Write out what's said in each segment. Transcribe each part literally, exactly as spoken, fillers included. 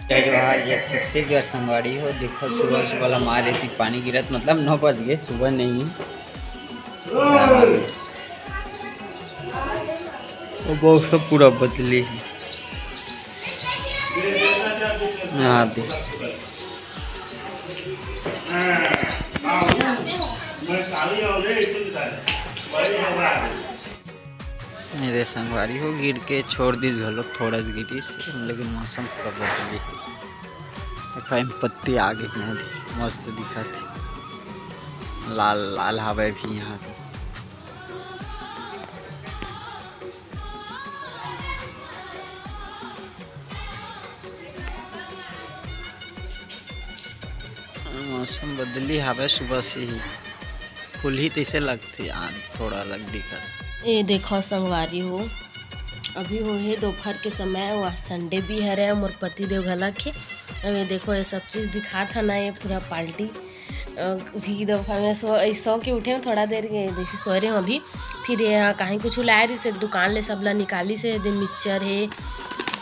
जय जोहार, जय छत्तीसगढ़ संगवारी हो। देखो, सुबह सुबह ला मारे थी पानी गिरत, मतलब नौ बज गए, सुबह नहीं। वो बहुत सब पूरा बदली है। हाँ, देख। मेरे संगवारी हो, गिर के छोड़ दिस घलो, थोड़ा सा गिरिस, लेकिन मौसम पूरा बदली है। देखो, एम पत्ती आ गई है, मस्त दिखत है, लाल लाल हवे भी यहाँ पे। मौसम बदली हवे सुबह से ही, खुलही तैसे लगथे आज, थोड़ा अलग दिखत। ए देखो संगवारी हो, अभी हो हे दोपहर के समय, वो आज संडे भी हरे, मोर पति देव घला के। अब ये देखो, ये सब चीज दिखात हन ना, ये पूरा पार्टी। अ, अभी दोपहर में सो, सो के उठे हूँ, थोड़ा देर के जैसे सोए रहे हूँ अभी। फिर ये यहाँ कहीं कुछ लाए रही से दुकान ले, सब ला निकाली से, दे मिक्सचर है,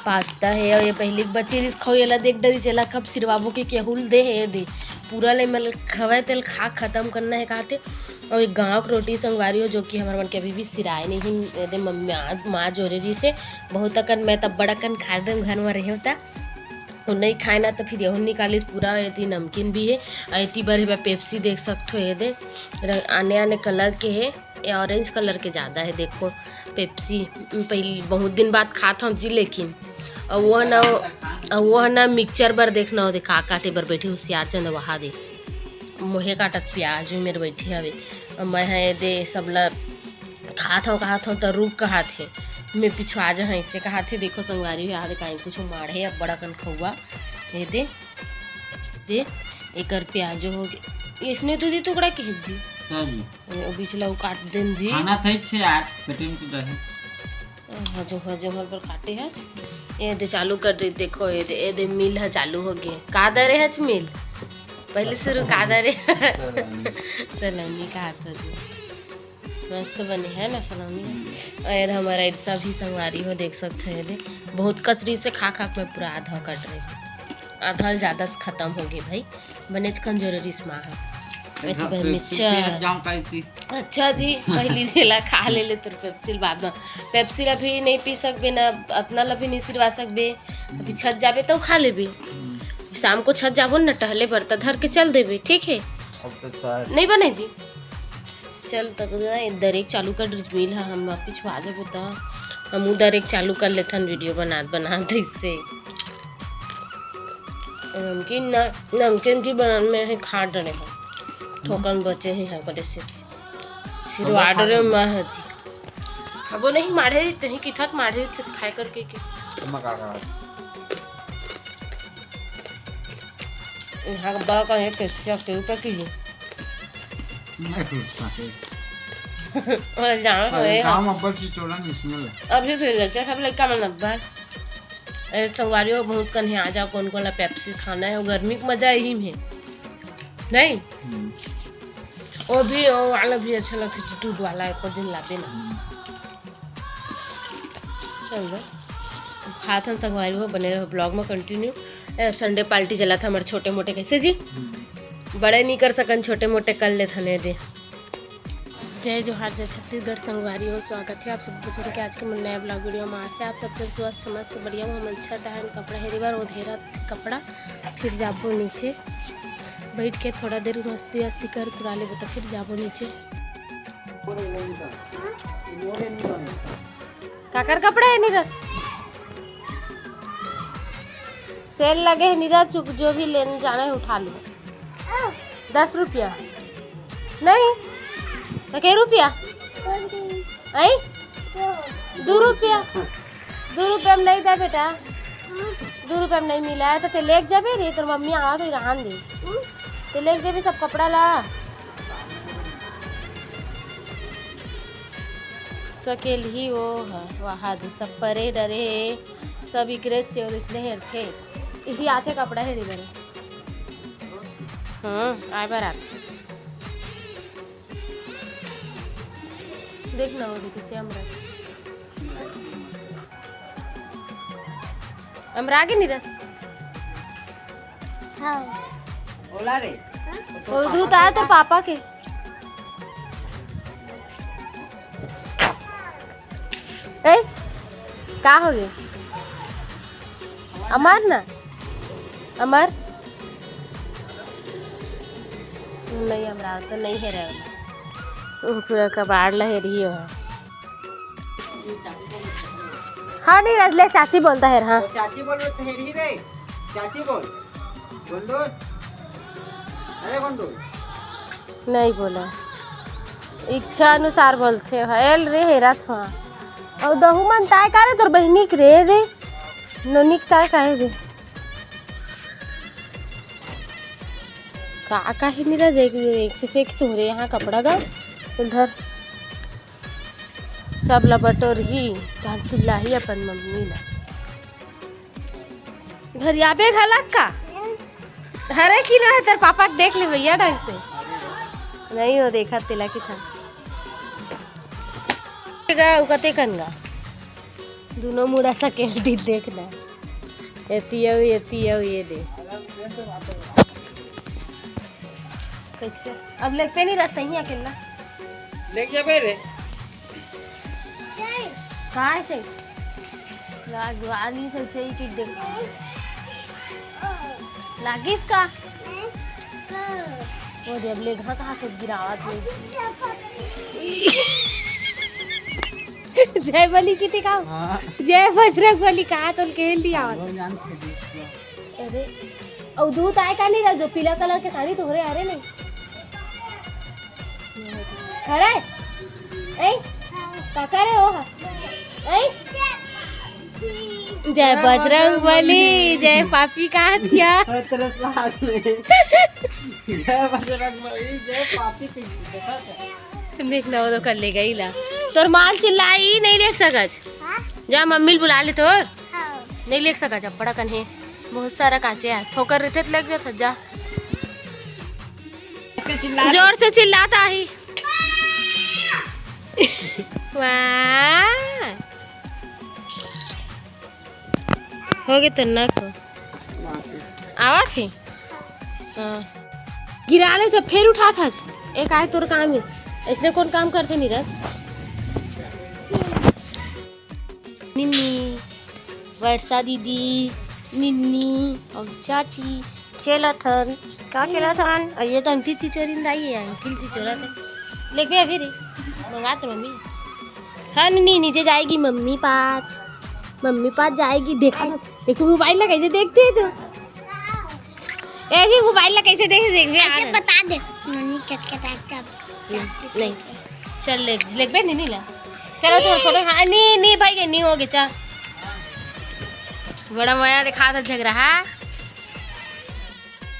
पास्ता है, और ये पहली के बची रही खाओ, ये ला देख डरी, जेला कब सिरवाबो के केहुल दे है, दे पूरा ले मतलब खवे तेल खा खत्म करना है कहते। और एक गाँव के रोटी संगवारी हो, जो कि हमारे मन के अभी भी सिराए नहीं है, दे मम्मी आज माँ जोरे रही से बहुत अकन, मैं तब बड़ा कन खा रहे घर में रहे होता। वो नहीं खाए ना, तो फिर यहू निकालिस पूरा। एती नमकीन भी है, और एती बर एमा पेप्सी देख सकथो, ये दे र-, आने आने कलर के है, ये ऑरेंज कलर के ज़्यादा है। देखो पेप्सी, पहले बहुत दिन बाद खात हूँ जी, लेकिन और वो है ना, और वो है ना मिक्सचर बर देखना हो, देखा काटे बर बैठे होशियार जन वहाँ दे मोहे काटत प्याज मेर बैठे हवे, और मैं है दे सबला खात हूँ, कहत हूँ, त रुक कहत हे, मैं पिछुआ जा हूँ, ऐसे कहत हे। देखो संगवारी हो, यहाँ दे काई कुछ माढ़े, अब बड़ा कन खौआ, ये दे, दे, एकर प्याजो हो गए, इसने तो दी टुकड़ा के दी। हाँ जी। ये बीच ला काट देन जी। खाना था छे यार, पेटे में तो दही। हजो, हजो, हर पर काटे है। ये दे चालू कर दे, देखो, ये दे, ये दे मिल है, चालू हो गए। का दरे है मिल? पहले शुरू का दरे? सलोनी। सलोनी का हाथ हो गया। मस्त बने है ना सलोनी? हम्म। और हमारा इरसा भी संगवारी हो, देख सकते हैं, ये दे। बहुत कचरी से खा खा के मैं पूरा आधा कट रही हूँ। आधा ज़्यादा से खत्म हो गई भाई। बनेच कमजोर रिस माँ है। एक एच घर भाई पे मिर्चा। छुट्टी है, जाऊँ काहे की? अच्छा जी, पहली जेला खा ले ले तोर पेप्सिल बाद में। पेप्सिल अभी नहीं पी सकबे ना, अपना ला भी नहीं सिरवा सकबे। अभी छत जाबे तो खा लेबे। हम्म। शाम को छत जाबो न टहले बर, त धर के चल देबे, ठीक है? अब तो चाय नहीं बने जी। चल तक ना, ये दरेक चालू कर मिल है, हम पिछुआ देबो त हम उ दरेक चालू कर लेथन वीडियो बनात बनात इससे। नमकीन ना, नमकीन की बना में है खा डरे हैं। थोकन बचे ही है करे से। सिरवा डरे माँ है जी। अब वो नहीं मारे, तही किथक मारे थे खाए करके के। मैं का करा? यहाँ का बा का है, कैसे क्या, के ऊपर की? मैं तो खाते। और जाओ, अरे, ये काम अब्बल से चोला नहीं सुनल। अभी फिर लेते सब लड़का मन अब्बल। अरे, संगवारी हो, बहुत कन है, आ जाओ, कौन कौन ला पेप्सी खाना है, वो गर्मी का मजा यही में है। नहीं? हम्म। वो भी, वो वाला भी अच्छा लगता है, दूध वाला, एक दिन लाते ना। हम्म। चल बे। खात हन संगवारी हो, बने रहो vlog में continue। ए, संडे पार्टी चला था हमारे छोटे मोटे, कैसे जी? हम्म। बड़े नहीं कर सकन, छोटे मोटे कर लेथन, ये दे। जय जोहार, जय छत्तीसगढ़ संगवारी हो, स्वागत है आप सब जन के आज के मोर नया vlog वीडियो में। आशा आप सब जन स्वस्थ, मस्त, बढ़िया हो। हम अच्छा तहन कपड़ा हेरी बर, वो धेरा कपड़ा, फिर जाबो नीचे बैठ के थोड़ा देर मस्ती वस्ती कर कुरा लेबो, तो फिर जाबो नीचे। काकर कपड़ा है नीरज? सेल लगे है नीरज, चुक जो भी लेने जाना है उठा लो। दस रुपया नहीं तो के रुपया? आई, दो रुपया। दो रुपया में नहीं दे बेटा, दो रुपया में नहीं मिला है तो ते लेके जाबे रे, तोर मम्मी आवा तो रहन दे। ते लेके जाबे सब कपड़ा ला। तो अकेल ही वो है, वहाँ दे सब परे डरे, सब इकरे चोर इसने हेरथे। इही आथे कपड़ा हेरे बरे। हम्म, आए बार आथे। देख ना, वो देखो, से हमरा। हमरा आगे नहीं रह। हाँ। ओला रे। हाँ? वो दूध आया तो पापा के। ए, का हो गए? अमर ना, अमर। नहीं, हमरा तो नहीं है रे। वो पूरा कबाड़ ला हेरी हो। हाँ, नहीं, ले, चाची बोलता है, हाँ। तो चाची बोल, तो हेरी रे। चाची बोल। गोंडोर। अरे गोंडोर। नहीं बोला। इच्छा अनुसार बोलथे हो। एल रे, हेरत हो। अउ दहू मन ताय का रे, तोर बहिनी के रे, रे। नोनी के ताय का हे रे? का, का हे नीरज, एक, एक से सेक तोहरे यहाँ कपड़ा गा। उधर सब ला बटोरही, तहां चिल्लाही अपन मम्मी ला। घर आबे घलक का? हरे कि ना है, तेरे पापा के देख ले भैया ढंग से। नहीं हो देखा तेला कि था। गा, उ कते कन गा? दोनों मुड़ा सकेल दी देखना। एती अउ, एती अउ, ये दे। कैसे? अब लेग पे नहीं रहता ही अकेला। लेके बे रे। काय से? लाग, आनी से चाहिए कि देख। लागिस का? वो दे, अब ले घा कहाँ के गिरावत ले। जय बली किती का? हाँ। जय बजरंग बली कहा तो खेल दिया। वो जान से देख लिया। अरे, अउ दूध आय का नहीं रहा, जो पीला कलर के साड़ी तोहरे आ रे नहीं। अरे, ए, का करे हो? ए? जय बजरंग बली, जय पापी का हथिया। तेरे साथ में। जय बजरंग बली, जय पापी की। देख ना, वो तो कर ले गई ला। तोर माल चिल्लाई, नहीं देख सकत। हाँ? जा, मम्मी ल बुला ले तोर। हाँ। नहीं लेग सकत, जा, बड़ा कन हे। बहुत सारा कांचे हे, ठोकर रहिथे त लेग जात, जा। जोर से चिल्लात आही। वाह, हो गे तो ना को। आवत हे। हाँ। गिरा ले, जब फेर उठात हस। एक आय तोर काम हे। ऐसने कौन काम करथे नीरज? निन्नी, वर्षा दीदी, निन्नी अउ चाची खेलत हन। का खेलत हन? अउ ये तो अंठी चिचोरी दाई हे, अंठी चिचोरा थे। लेग बे अभी रे, मंगा तो मम्मी। हाँ निन्नी, नीचे जाएगी मम्मी पास, मम्मी पास जाएगी। देखा, देख तू मोबाइल ला कैसे देखथे तू। ए जी, मोबाइल ला कैसे देखे, देख बे, आ ऐसे रहा। बता दे। मम्मी कट कट आके नहीं। चल, ले, लेग बे, नी, नी ला। चलो, तो फोटो, हाँ, नी, नी, भाई, के नी हो गया, चल। बड़ा मया दिखा था झगड़ा, हाँ?